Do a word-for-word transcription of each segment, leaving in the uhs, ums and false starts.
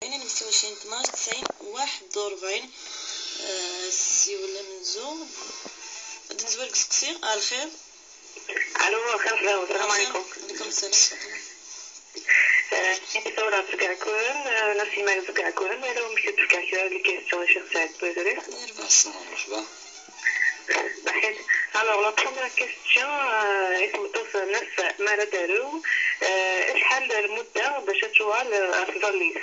Ini-d s tawacin tnac tesɛin waḥed u rebɛin. Siwel amenzu. Ad nezwar deg useqsi. Ar lxir. Alo, xir fell-awen, sslam ɛlikum. Ɛlikum sslam. Tura seg Ɛkuren, Nasima seg Ɛkuren, ma yella wamek i d-tefka kra n lkestyon i Ccix Saɛid Bouezrif? Yerbeḥ. Ɛeslama, mṛeḥba. Ṣaḥit. Alors, la première question, euh, i tmeṭṭut-nnes mi ara d-tarew, euh, acḥal lmudda bac ad tuɣal ɣer tẓallit?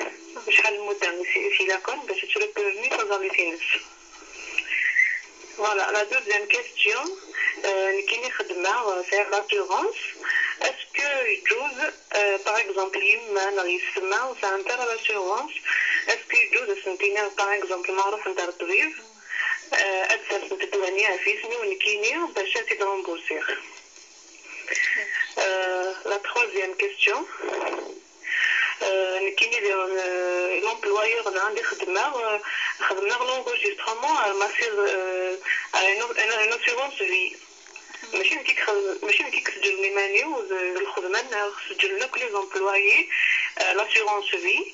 Acḥal lmudda i s-, i s-ilaqen bac ad tṛuperni taẓallit-ines? Voilà, la deuxième question, euh, nekkini xeddmeɣ, euh, sɛiɣ l'assurance. Est-ce que yeǧǧuz, euh, par exemple, yemma neɣ yessetma ur sɛant ara l'assurance, est-ce que yeǧǧuz ad sent-iniɣ, par exemple, ma ruḥent ar ṭṭbib, euh, ad d-ssersent ddwa-nni ɣef yisem-iw nekkini bac ad t-id-remboursiɣ? Euh, la troisième question. Euh, nekkini d, euh, l'employeur neɣ anda i xeddmeɣ, euh, xedmeɣ l'enregistrement ar ma sir, euh, ar une, une, une assurance vie. Mačči nekk i ixedmen, mačči nekk i iseǧlen iman-iw d, d lxedma-nneɣ, seǧlen akk les employés, euh, l'assurance vie.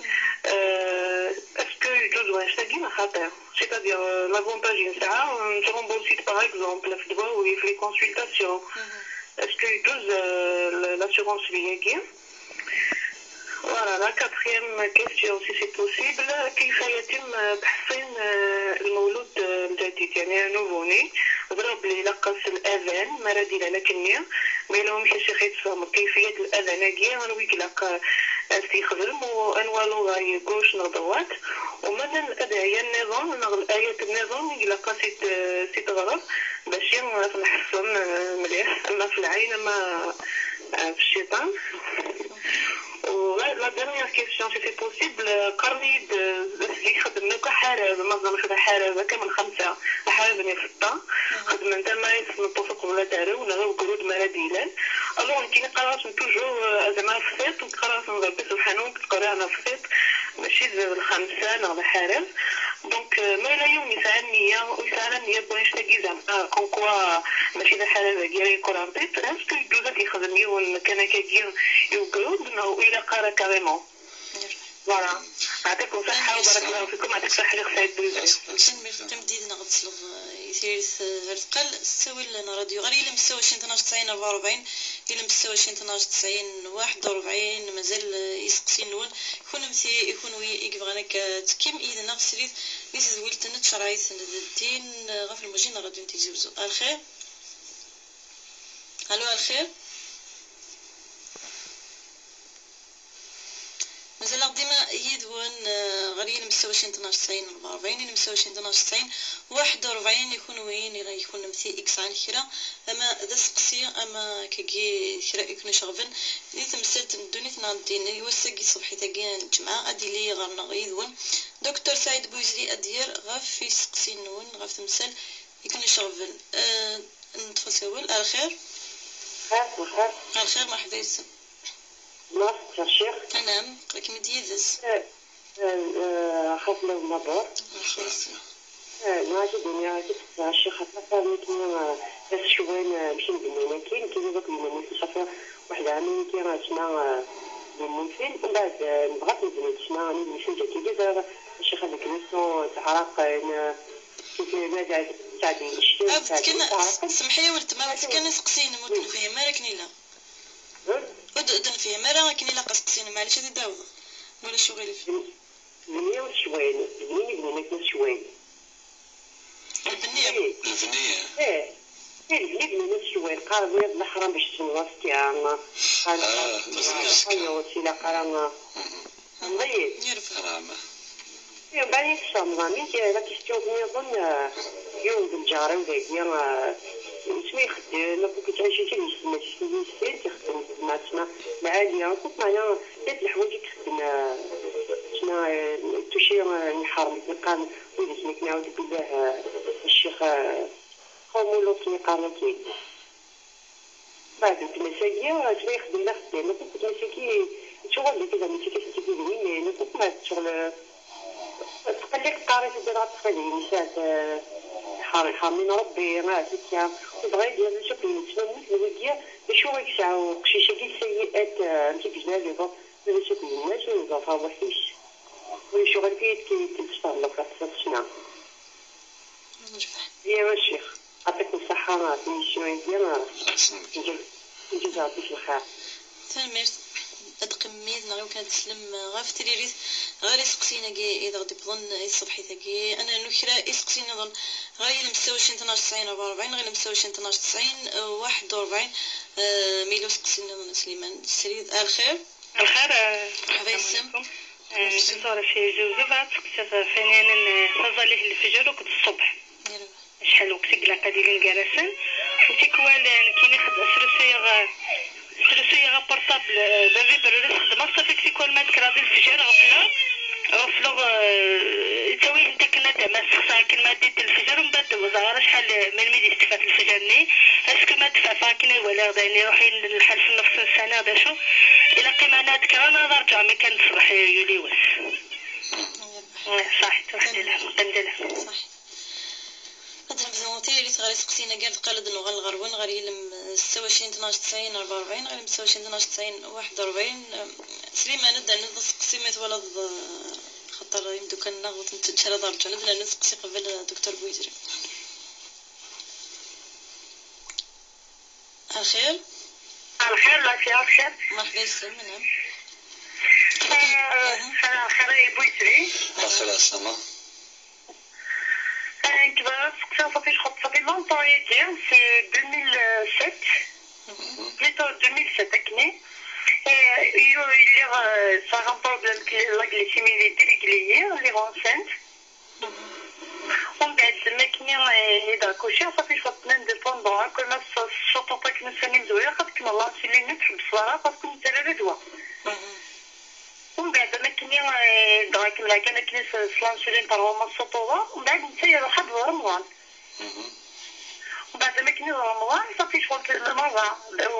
Euh, est-ce que yeǧǧuz wanect-agi neɣ xaṭi? C'est-à-dire, euh, l'avantage i nesɛa, euh, nettrumbur-it par exemple, ɣef ddwawi, ɣef les consultations. Est-ce que yeǧǧuz, euh, l-, l'assurance vie-agi? Voilà, la quatrième question, si c'est possible, كيف يتم تحصين المولود الجديد, يعني un nouveau-né? Ẓriɣ belli ilaq-as l'adan mi ara d-ilal akkenni, ma yella wamek a Ccix i d-tfehmeḍ كيفية l'adan-agi, anwa i ilaq ad s-t-yexdem, u anwa l'oreille gauche neɣ droite, u ma llan adɛiyan nniḍen neɣ l'ayat nniḍen i ilaq ad s-t-, s-t-teɣreḍ, bac ad t-nḥeṣṣen, eh, mliḥ, ama f lɛin, ama, eh, f cciṭan. U la, la dernière question, si c'est possible, eh, qqaren-iyi-d, eh, zik xeddmen akk aḥarab, ma ẓer d aḥarab, akka n lxemsa, aḥarab n iseṭṭa, xeddmen tamarit n tmeṭṭut uqbel ad d-tarew, neɣ i ugrud mi ara d-ilal. Alors, nekkini qqareɣ-asen toujours, eh, azama f tiṭ, qqareɣ-asen d Rebbi subḥanahu, ttqerriɛen ɣef tiṭ, mačči d lxemsa neɣ d aḥarab. Donc, euh, ma yella yiwen yesɛa nniya, ur yesɛi ara nniya n wanect-agi, zeɛma, comme quoi, mačči d aḥarab-agi ara yeqqel ɣer tiṭ, est-ce que yeǧǧuz ad t-yexdem yiwen kan akkagi i ugrud, neɣ ur ilaq ara carrément? Voilà. Ɛṭikum ṣṣeḥḥa u barak Llahu fikum, ɛṭik ṣṣeḥḥa Ccix Saɛid Bouezrif. Tanemmirt, qqim-d yid-neɣ ad tesleḍ, eh, i tririt, eh, ar tqal s ttawil n ṛṛadyu. Ɣer yilem s tawacin tnac tesɛin ṛebɛa u ṛebɛin, yilem s tawacin tnac tesɛin waḥed u ṛebɛin, mazal, eh, iseqsiyen-nwen. Kunemti, i kunwi i yebɣan akka tekkim yid-neɣ srid di tedwilt n tcerɛit n ddin, eh, ɣef lmuji n ṛṛadyu n Tizi Wezzu. Ar lxir. Alo, ar lxir. Mazal-aɣ dima yid-wen, eh, ɣer yilem s tawacin tnac tesɛin ṛebɛa u ṛebɛin, yilem s tawacin tnac tesɛin waḥed u ṛebɛin, i kunwi, i kunemti i yesɛan kra, ama d aseqsi, ama akkagi kra i ken-iceɣben di temsalt n ddunit neɣ n ddin. I wass-agi, ṣṣbeḥit-agi n lǧemɛa, ad d-yili ɣer-neɣ yid-wen Docteur Saɛid Bouezri, ad d-yerr ɣef yiseqsiyen-nwen, ɣef temsal i ken-iceɣben. Eh, neṭṭef-as awal. Ar lxir. Ar lxir. Ar lxir, merḥba yes-m. Merḥba, Ccix. Anɛam, aql-ikem-id yid-s. Eh, eh, eh, xaṭi, lewmadur. Merḥba yes-m. Eh, nniɣ-ak-id, nniɣ-ak-id, Ccix, aṭas ara nekni, eh, d asecwan, eh, amek i nbennu nekki, nekki d akk yemma-tnes, safi weḥd ɛemmi nekki, eh, ttma, eh, yemmuten, mbeɛd, eh, nebɣa ad t-nebnu ttma, nnig yisem Ǧakili, ẓriɣ Ccix ad nekni, teɛraq, eh, n-, eh, kif, eh, ma d, teɛdi, icti, Abd teɛdi, kan, teɛraq. Semmeḥ-iyi a weltma, abd kan aseqsi-inem ur d-nefhim ara akken ilaq. Ur d-, ur d-nefhim ara akken ilaq aseqsi-inem, maɛlic ad t-id-awḍeḍ. Ma ulac uɣilif. Lbenni s ccwal, lbenni i bnin akken s ccwal. Lbenni? Ih. Lbenni? Ih. Ih, lbenni bnin s ccwal. Qqaren-iyi d leḥram bac tsemmeḍ askya. Qqaren-iyi d leḥram, ilaq ara. Tfehmeḍ-iyi? Ih, mbeɛd i tfehmeḍ. Amek, la question nniḍen, eh, yiwen d lǧar-iw dagi, eh, isem ixeddem, akked ttɛici kan yessetma s yessetma, ixeddem s tmeɛtma lɛali, akked meɛna, llant leḥwayeǧ i ixeddem, eh, ttma, eh, tuci, eh, n lḥerm, i qqaren wid akken akken, aɛudu billah, eh, ccix, eh, xawmu Luṭ i qqaren akken. Mbeɛd weltma-s-agi, ttma ixeddem la xeddam, akked weltma-s-agi, yettuɣal d akken d amittak i tent-id-idnin, akked ma ttuɣal, tettqelliq, teqqar-as-d ɣef teqbaylit-nnes, eh, ḥer-, ḥermin Rebbi, ah, tikka. Dɣa i d-yerra s akk yemma-s, ma mmuten wigi, d acu i yesɛa uqcic-agi, sayyi'at, eh, amek i yezmer ad iḍer, d acu i yenna, acu i iḍer ɣer waḥd-is. ويشغل في يدك تتفرلق تتسنى. يا الشيخ، يعطيك الصحة، في شوية ديال الجزاء في الخير. Tanemmirt. Ad qemmid neɣ iwakken ad teslem ɣef tririt ɣer iseqsiyen-agi i d-aɣ-d-iwwḍen i tṣebḥit-agi. Ad nernu kra iseqsiyen niḍen ɣer yilem ستة وعشرين اثناش تسعين أربعة وأربعين, ɣer yilem ستة وعشرين تسعين واحد وأربعين. Eh, ma yella useqsi niḍen a Sliman, srid. Ar lxir. Ar lxir, eh, Merḥba yis-m. Assalamu ɛalaykum. Eh, Merḥba. Tura si Zuzeb, ad teqsiḍ ɣef wayen, eh, taẓallit n lefjer akked ṣṣbeḥ. Yalla. Acḥal lweqt i ilaq ad ilin gar-asen? U tikwal, eh, nekkini xed-, srusuyeɣ, eh, srusuyeɣ aportable, eh, d avibreur i s-xedmeɣ, safi tikwal ma d-kkreɣ di lefjer ɣefleɣ, ɣefleɣ, eh, yettawi-yi-d akken ad d-, ma ssexsaɣ akken ma d-, di lefjer, mbeɛd ur ẓriɣ ara acḥal, eh, melmi d-yestefa lefjer-nni. Est-ce que ma d-fafeɣ akken i walaɣ d ayen iruḥ-iyi lḥal s nnefs n ssana d acu? Ilaq iman ad kkreɣ neɣ ad rǧuɣ mi kan ṣṣbeḥ yuli wass? Ṣaḥit, waḥd lḥemd, ḥemd lḥemd. Ad d-nebdu tiririt ɣer iseqsiyen-agi, ar deqqal ad nuɣal ɣer-wen, ɣer yilem, eh, ستة وعشرين اثناش تسعين أربعة وأربعين, ɣer yilem ستة وعشرين اثناش تسعين واحد وأربعين. Eh, Sliman, ad d-nernu aseqsi ma twalaḍ, eh, xaṭer imeddukal-nneɣ ur ten-teǧǧi ara ad rǧun. Ad d-nernu aseqsi qbel, eh, Docteur Bouizri. Ar lxir. Ar lxir, lɛafya, ar lxir. Merḥba yis-m, naɛam. Eh, ar lxir ay Bouizri. Ar lxir a Sama. Eh, nekk bɣiɣ ad seqsiɣ, ṣafi cxeṭ, ṣafi longtemps yagi, c'est deux mille sept. Plutôt deux mille sept akkenni. Eh, yu-, lliɣ, eh, sɛiɣ un problème, la glycémie d-, dérégler-iyi, lliɣ enceinte. Umbeɛd, makken, eh, i d-akuciɣ, ṣafi cwiṭ n indépendant akk, ma s-, s-, surtout akken ussan imezwura, xas kem l'insuline ur tḥebbseḍ ara, xas kem nettarra d ddwa. Umbeɛd, makken, eh, dɣa kemmleɣ kan akken s, s l'insuline par hormone surtout, umbeɛd netta iruḥ-d d Remḍan. Umbeɛd, makken i d Remḍan, ṣafi cwiṭ lmerra,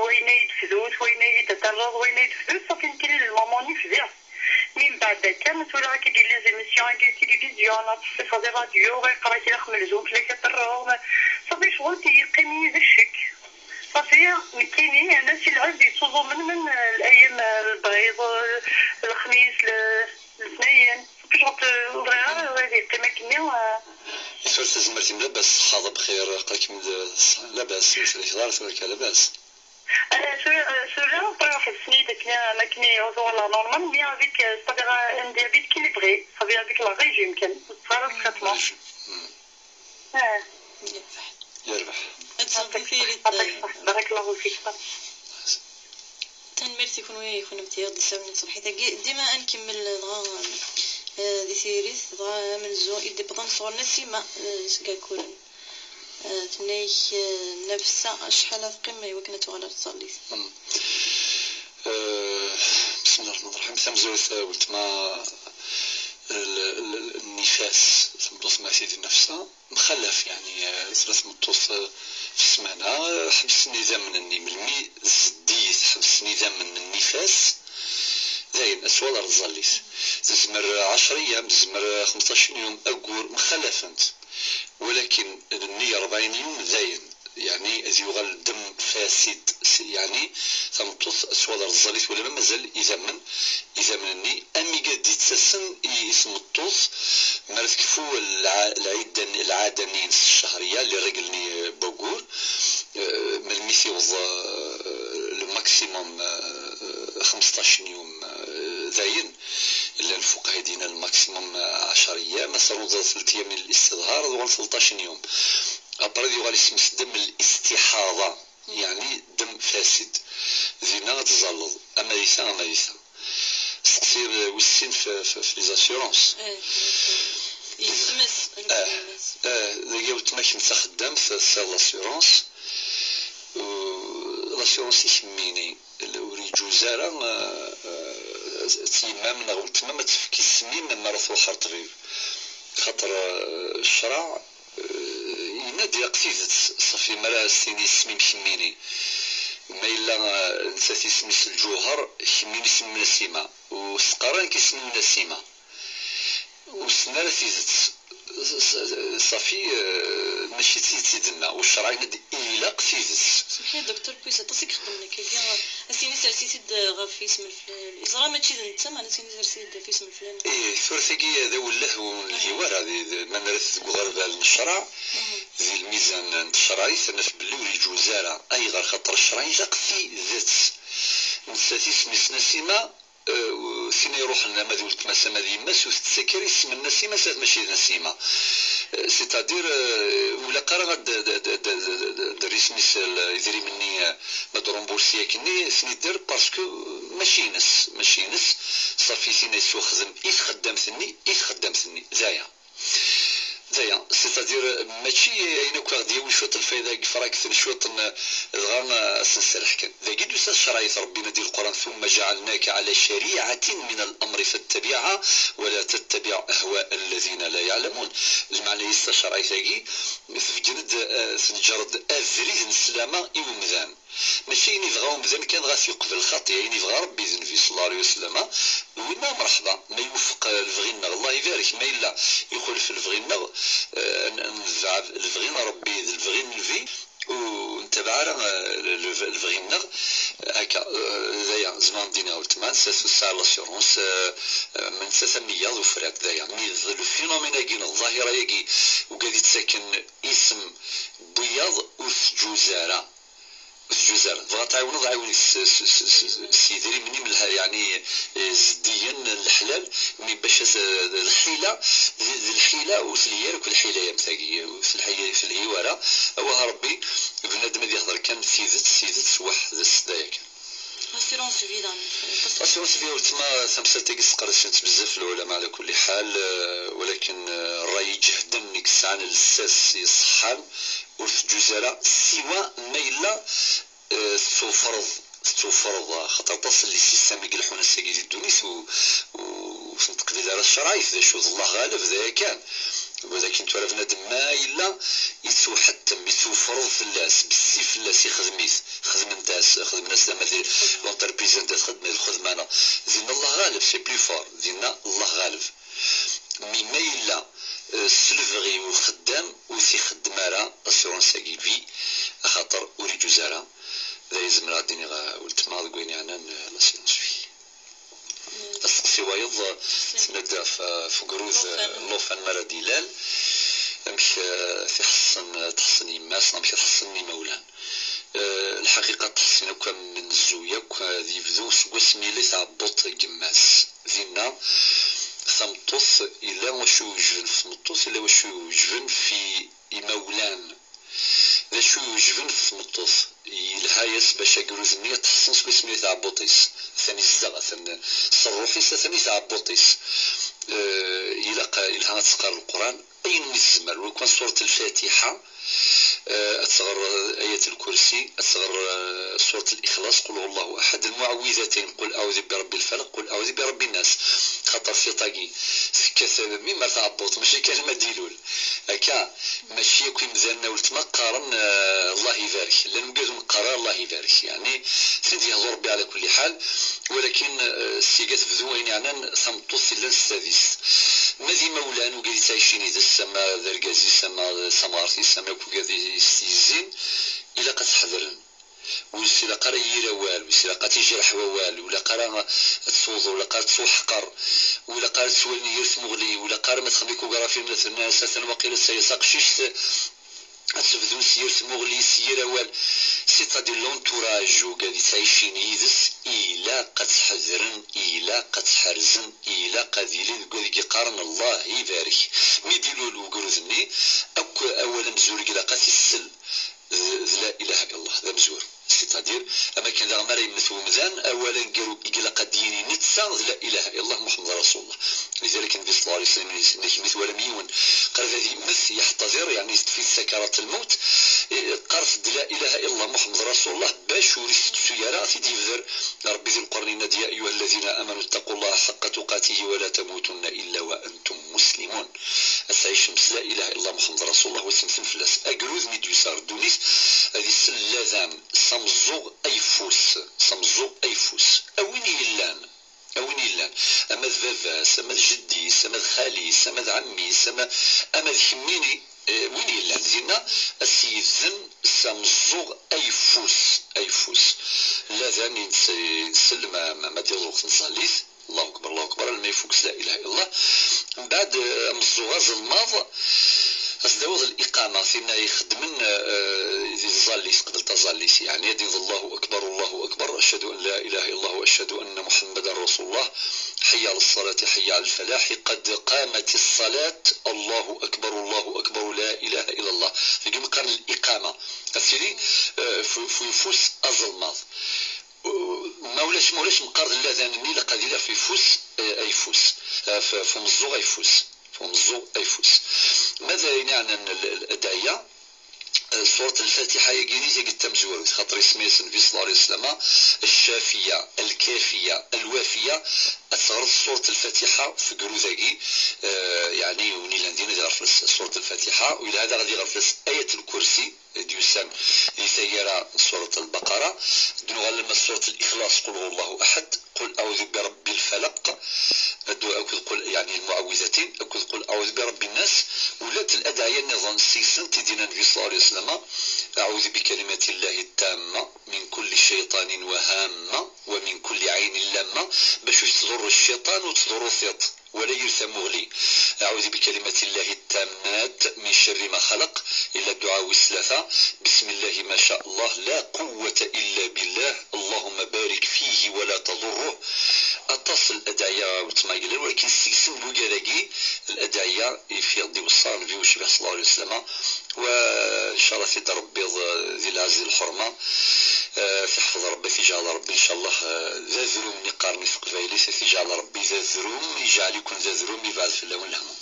wayen ay d-tfdut, wayen ay d-terreḍ, wayen ay d-tfdut, ṣafi nekkini d lmaman i fdiɣ. Mi mbeɛd akka, ma tura akka deg les émissions-agi di tilivizyu, neɣ teṣṣifaḍ di rradyu, ɣer yeqra-k ilaq melzum fell-ak ad terreḍ. Ṣafi, ccɣel yeqqim-iyi d ccek. Ṣafi, nekkini, ana si lɛebd yettuẓumen min, eh, layam, eh, lbid, eh, lexmis, le-, letnayen. Ṣafi, ccɣel, eh, ur bɣiɣ ara ad yeqqim akkenni, eh. I tura tazmert-im labas, tṣeḥḥaḍ bxir, aql-ikem d-, ṣ-, labas, ur tlakeḍ ara tura akka labas? Eh, tura, eh, tura, tura ḥebsen-iyi-d akken, am akken i uẓu la normal, mais avec, eh, c'est-à-dire, eh, un diabète équilibré, c'est-à-dire avec le régime kan, ur tetteɣ ara le traitement. Régime. Hmm. Eh. Yerbeḥ. Yerbeḥ. Ad tezmeḍ tiririt. Barakallahu fik. Tanemmirt i kunwi, i kunemti i ɣ-d-isawlen di tṣebḥit-agi. Dima ad nkemmel dɣa, eh, di tiririt, dɣa amenzu i d-iwwḍen sɣur Nasima, eh, seg Akuren. Eh, tenna-yak, eh, Nafsa acḥal ad teqqim i wakken ad tuɣal ar tẓallit? Mm. Eh, بسم الله الرحمن الرحيم. Tamezwarut, eh, weltma, eh, l-, l-, l-, nnifas, tameṭṭut ma tid Nafsa, mxalaf, yeɛni, eh, tura tmeṭṭut, eh, f ssmana, eh, ḥebsen idammen-nni, melmi zeddigit, ḥebsen idammen n nnifas, dayen, ad tuɣal ar tẓallit. Tezmer ɛecra yyam, tezmer xemseṭṭac yum, aggur, mxalafent. Walakin nnig rebɛin yum dayen, yeɛni ad yuɣal ddem fasid, s-, yeɛni tameṭṭut ad tuɣal ar tẓallit, wala ma mazal idammen, idammen-nni, amiga d-ittasen i, i tmeṭṭut, mi ara tekfu lɛa-, lɛidda-nni, lɛada-nni-ines ccehriya, les règles-nni n waggur, eh, melmi tiweḍ, eh, le maximum, eh, xemseṭṭac yum, eh, dayen, llan lfuqaha i d-yennan le maximum, eh, ɛecra yyam, ma truḍ telt yyam n listiḍhar, ad uɣal tleṭṭac yum. Après, ad yuɣal isem-is ddem listiḥaḍa, yeɛni ddem fasid. Dinna ad tẓalleḍ, ama di ta, ama di ta. Steqsi, eh, wis sin f, f, f les assurances. Eh, yesem-is, eh, yesem-is. Eh, dagi weltma kemm d taxeddamt, tesɛiḍ l'assurance. U l'assurance i kemmini. Ur yeǧuz ara, eh, eh, ad yemma-m neɣ weltma-m ad tefk isem-im mi ara truḥ ar ṭṭbib. Xaṭer, eh, ccreɛ, eh, yenna-d ilaq tidet, ṣafi mi ara as-tini isem-im kemmini. Ma yella, eh, nettat isem-is Lǧuher, kemmini isem-im Nasima. U s-teqqar nekk isem-iw Nasima. Ur ssnen ara tidet. Ṣafi, eh, mačči d tidet i d-tenna, u ccṛeɛ yenna-d ilaq tidet. Semḥ-iyi, Docteur Puis, aṭas i ixeddmen akkagi. Ad s-yini sers-it-id ɣef yisem n leflan. Yeẓra mačči d netta, meɛna ad s-yini sers-it-id ɣef yisem n leflan. Ih, tura tagi d awelleh ur nelhi wara, di, di, ma nerra-t deg uɣerbal n ccṛeɛ, di lmizan n tecṛaɛit, ad naf belli ur yeǧuz ara. Ayɣer? Xaṭer ccṛeɛ ilaq tidet. Nettat isem-is Nasima, Eh, tin iruḥen ama d weltma-s ama d yemma-s, ur tettak ara isem n Nasima s at mačči d Nasima. Eh, c'est-à-dire, eh, ur ilaq ara ad d-, d-, d-, d-, d-, d-, d-, d-, isem-is l-, idrimen-nni, eh, ma d-rumbursi akkenni, ad ten-idder parce que mačči ines, mačči ines, ṣafi tin ay s-uxdem i txeddamt-nni, i txeddamt-nni, d aya. D aya, c'est-à-dire, mačči ayen akk i aɣ-d-yawi cwiṭ n lfayda deg ifraket n cwiṭ n, dɣa, eh, ad s-nserreḥ kan. Dagi d-tusa tecrayt Rebbi, yenna-d di Leqran: ثم جعلناك على شريعة من الأمر فاتبعها ولا تتبع أهواء الذين لا يعلمون. Lmeɛna-is tacrayt-agi tbeggn-d, eh, tenǧer-d abrid n sslama i umdan. Mačči ayen yebɣa umdan kan dɣa ad t-yeqbel, xaṭi, ayen yebɣa Rebbi d Nnbi صلى الله عليه وسلم, winna mreḥba, ma iwufeq, eh, lebɣi-nneɣ, Allah ibarek, ma yella ixulef lebɣi-nneɣ, eh, n-, n-, nebɛed lebɣi n Rebbi d lebɣi n Nnbi, ur ntabaɛ ara, eh, le-, le-, lebɣi-nneɣ, eh, akka, eh, d aya, zemreɣ ad d-iniɣ weltma, nettat ur tesɛi l'assurance, eh, eh, ma nettat am wiyaḍ ufrad, d aya. Mi d le phénomène-agi neɣ ḍḍahira-agi, ugad yettaken isem n wiyaḍ, ur teǧǧuz ara. Ur teǧǧuz ara. Tebɣa ad tɛiwneḍ, ɛiwen-it s, s, s, s, s yidrimen-im, lha-, yeɛni, eh, zeddigen, n leḥlal, mi bac ad, d lḥila, d, d lḥila, ur telhi ara akk lḥila am tagi, ur telhi, telhi wara. Awah Rebbi, bnadem ad yehder kan tidet, tidet weḥd-s, d aya kan. L'assurance vie, daɣen. L'assurance vie, weltma, tamsalt-agi sqerdcen-tt bezzaf lɛulama ɛla kulli ḥal, eh, walakin, eh, ṛṛay iǧehden i yesɛan lsas iṣeḥḥan, ur teǧǧuz ara, siwa ma yella, eh, tettewfreḍ, tettewfreḍ, eh, xaṭer aṭas n les systèmes i ileḥḥun ass-agi di ddunit, u, u, ur ten-teqbil ara tcerɛit, d acu, d Allah ɣaleb, d aya kan. Walakin tura bnadem ma yella yettwḥettem, yettewfreḍ fell-as, bessi fell-as, ixdem-it, xedmen-as, xedmen-as tama di l'entreprise anda txeddem, lxedma-nneɣ. Dinna Allah ɣaleb, c'est plus fort, dinna Allah ɣaleb. Mi ma yella, eh, s lebɣi uxeddam ur t-ixeddem ara l'assurance-agi vie, axaṭer ur iǧuz ara. D aya zemreɣ ad d-iniɣ, eh, weltma, deg wayen yeɛnan, eh, l'assurance vie. Asteqsi wayeḍ, eh, tenna-d ɣef, eh, ɣef ugrud, eh, llufan mi ara d-ilal, amek, eh, t-iḥeṣṣen, eh, tḥeṣṣen yemma-s, neɣ amek i t-ḥeṣṣen imawlan. Eh, lḥaqiqa ṭṭḥsin akk amenzu yakk, eh, ad yebdu seg wasmi yella tɛebbuḍt n yemma-s. Dinna, tameṭṭut, yella wacu iwejben f tmeṭṭut, yella wacu iwejben fi imawlan. D acu iwejben f tmeṭṭut? Yelha-yas bac agrud-nni ad t-ḥeṣṣen seg wasmi yella tɛebbuḍt-is. Atan izdeɣ, atan s ṛṛuḥ-is, atan i tɛebbuḍt-is. Eh, ilaq, yelha ad teqqar Leqran, ayen mi tezmer, lukan surat Lfatiḥa, eh, ad tɣer, eh, Ayat Lkursi, ad tɣer, eh, surat Lixlaṣ, Qul huwa Llahu aḥad, Lmuɛwidatayn, Qul aɛudu bi Rebbi Lfalaq, Qul aɛudu bi Rebbi Nnas. Xaṭer tiṭ-agi tekkat, eh, mi mar tɛebbuḍt, mačči kan ma d-ilul. Akka, mačči akk imdanen a weltma qqaren, eh, Allah ibarek. Llan wigad ur neqqar ara Allah ibarek. Yeɛni, tin d-yehḍu Rebbi ɛla kulli ḥal, walakin, eh, seg-a tebdu ayen yeɛnan tameṭṭut yellan s tadist. Ma d imawlan, wigad yettɛicin yid-s, ama d argaz-is, ama d tamɣart-is, ama akk wigad i s-yezzin, ilaq ad t-ḥedren. Ur s-ilaq ara yir awal, ur s-ilaq ad t-ijreḥ wawal, ur ilaq ara ad tewḍ, ur ilaq ara ad tettwaḥqer, ur ilaq ara ad tt-walin yir tmuɣli, ur ilaq ara ma texdem échographie tenna-as atan waqila d tayet taqcict, ad tebdu s yir tmuɣli, s yir awal. C'est-à-dire l'entourage, wigad yettɛicin yid-s, ilaq ad t-ḥedren, ilaq ad t-ḥerzen, ilaq ad yili deg wad i yeqqaren Allah ibarek. Mi d-ilul ugrud-nni, akk awal amezwaru ilaq ad t-issel d, d la ilaha illallah, d amezwaru. C'est-à-dire, am akken daɣen mi ara yemmet wemdan, awal aneggaru i ilaq ad d-yini netta d la ilaha illallah Muḥemmed Rasulullah. Lidalik Nnbi ṣella Llahu ɛalayhi wa sallam yenna-k mi twalam yiwen qrib ad yemmet, yeḥtaḍir, yeɛni teṭṭef-it sakarat lmewt, eh, qqaret-d la ilaha illallah Muḥemmed Rasulullah bac ur itettu ara, ad t-id-yebder. Rebbi di Lqur'an yenna-d: يا أيها الذين آمنوا اتقوا الله حق تقاته ولا تموتن إلا وأنتم مسلمون. Ad tɛicem s la ilaha illallah Muḥemmed Rasulullah, wa temmtem fell-as. Agrud mi d-yusa ɣer ddunit, ad isel ladan s ameẓẓuɣ ayeffus, s ameẓẓuɣ ayeffus. A win yellan, A win yellan, ama d baba-s, ama d jeddi-s, ama d xali-s, ama d ɛemmi-s, ama, ama d kemmini, eh, win yellan dinna, ad s-yedden s ameẓẓuɣ ayeffus, ayeffus. Ladan i ns-, i nsell ma, ma, ma d-yaweḍ lweqt n tẓallit, Allahu akbar, Allahu akbar, alma ifuk s la ilaha illallah. Mbeɛd, eh, ameẓẓuɣ azelmaḍ, ad s-d-awiḍ liqama, tinna ixeddmen, eh, di tẓallit, qbel taẓallit, yeɛni ad d-yenḍ Allahu akbar, Allahu akbar, ashhadu an la ilaha illallah wa ashhadu anna Muhammadan rasulullah, hayya ala ṣṣalati, hayya ala lfalaḥi, qad qamati ṣṣalat, Allahu akbar, Allahu akbar, la ilaha illallah. Deg imeqqaren n liqama, ad tili, eh, f-, f uyeffus azelmaḍ. Ma ulac, ma ulac meqqar d lladan-nni, ilaq ad iliɣ f uyeffus, eh, ayeffus, eh, f-, f umeẓẓuɣ ayeffus, f umeẓẓuɣ ayeffus. Ma d ayen yeɛnan l-, l-, adɛiya, eh, surat Lfatiḥa-yagi, tagi d tamezwarut, xaṭer isem-is Nnbi ṣella Llahu ɛalayhi wa sallam, Ccafiya, Lkafiya, Lwafiya, ad teɣreḍ surat Lfatiḥa f ugrud-agi, eh, yeɛni win illan din ad iɣer fell-as surat Lfatiḥa, u yelha daɣ ad iɣer fell-as Ayat Lkursi, i d-yusan di taggara n surat Lbaqara. Ad nuɣal alamma d surat Lixlaṣ, qul huwa Llahu aḥad, qul aɛudu bi rabbi lfalaq, ad d-, akked qul, yeɛni lmuɛawwidatin, akked qul aɛudu bi rabbi nnas, ula d ladɛiya nniḍen seg-sent i d-yenna Nnbi ṣella Llahu ɛalayhi wa sallam, aɛudu bi kalimati Llahi ttamma min kulli cayṭanin wa hamma wa min kulli ɛaynin lamma, bac ur yettḍurru cciṭan, ur yettḍurru tiṭ. Wala yir tamuɣli. Aɛudu bi kalimati Llahi ttammat min carri ma xalaq, illa dduɛa wis tlata, bismillahi ma ca Allah, la quwwata illa billah, Allahumma barik fihi wa la tadurruh. Aṭas n ladɛiya weltma Gellal, walakin seg-sen wigad-agi, ladɛiya i f-, i ɣ-d-iweṣṣa Nnbi ucbiḥ ṣella Llahu ɛalayhi wa sallam, wa ncallah ad t-id-trebbiḍ, eh, di lɛezz di lḥerma, eh, ad t-iḥfeḍ Rebbi, ad t-iǧɛel Rebbi ncallah, eh, d adrum i qqaren i teqbaylit, ad t-iǧɛel Rebbi d adrum, iǧɛel-iken d adrum, ibɛed fell-awen lehmum.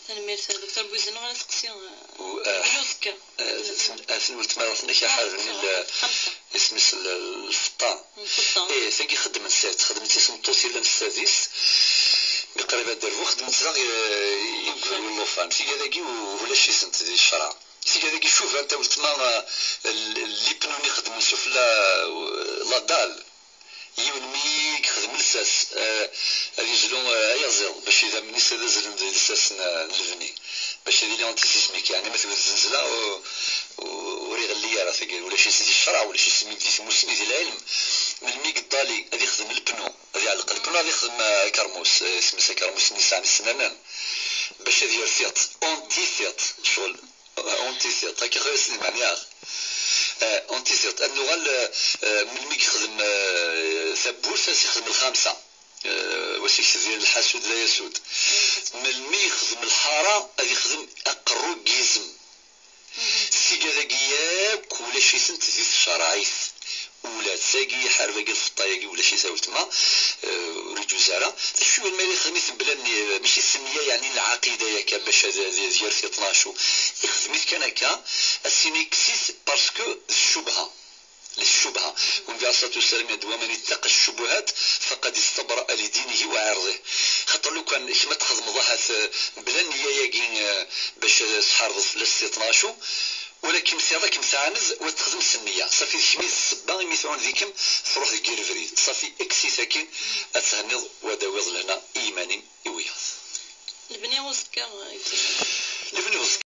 Tanemmirt a Docteur Bouzen, neɣ ara teqsi, eh, u, eh, Bouzen uẓekka. Eh, ten-, eh, ten-, weltma ɣer-sen ak iḥarben il-, xemsa. Isem-is l-, lfeṭṭa. Lfeṭṭa. Eh, tagi xeddmen s-, xeddmen-tt i tmeṭṭut yellan s tadist, mi qrib ad d-terbu, xeddmen-tt daɣ i, i ugrud n llufan. Tigad-agi u-, ulac-itent di ccreɛ. Tigad-agi cubant a weltma, eh, l-, l-, lipnun i xeddmen sufella, eh, la dalle. Yiwen mi yexdem lsas, eh, ad yezlu, eh, ayaziḍ, bac idammen-is ad azlen di lsas n, n lebni, bac ad yili antisismik, yeɛni ma tewwet zenzla, u-, u-, ur iɣelli ara tagi, ulac-it di ccreɛ, ulac-it di tmussni, di lɛilm. Melmi i yeṭṭali ad yexdem lpnu, ad iɛelleq lpnu, ad yexdem, eh, akermus, eh, isem-is akermus-nni sɛan isnanen, bac ad yerr tiṭ, anti-tiṭ, ccɣel. Anti-tiṭ, akka xir Sliman, yaɣ. Eh, anti-tiṭ. Ad nuɣal, eh, eh, melmi i yexdem, eh, tawwurt, ad s-yexdem lxamsa. Eh, wa s-yekteb lḥasud la yasud. Melmi i yexdem lḥara, ad yexdem aqerru n yizem. Tigad-agi yakk ulac-itent di tcerɛit. Ula d tagi, iḥareb-agi, lfeṭṭa-yagi, ulac-it a weltma, eh, ur iǧuz ara. D acu iwumi ara yexdem-iten bla nni-, mačči s nniya, yeɛni n lɛaqida yakka, bac ad, ad, ad yerr tiṭ neɣ acu. Ixdem-it kan akka, ad s-yini yekkes-it parce que d ccubha. D ccubha. Nnbi ɛalayhi ṣṣalatu wassalam yenna-d: ومن اتقى الشبهات فقد استبرأ لدينه وعرضه. Xaṭer lukan kemm ad txedmeḍ ahat, eh, bla nniya-yagi, eh, bac ad tḥarbeḍ fell-as tiṭ neɣ acu, walakin tiṭ ad kem-tɛaned u ad texdem s nniya. Safi d kemm i d ssebba imi tɛuned-ikem, truḥ deg yir ubrid. Safi, kkes-it akkin, ad thenniḍ u ad d-tawiḍ lehna i yiman-im, i wiyaḍ. Lebni uẓekka, eh, lebni uẓekka.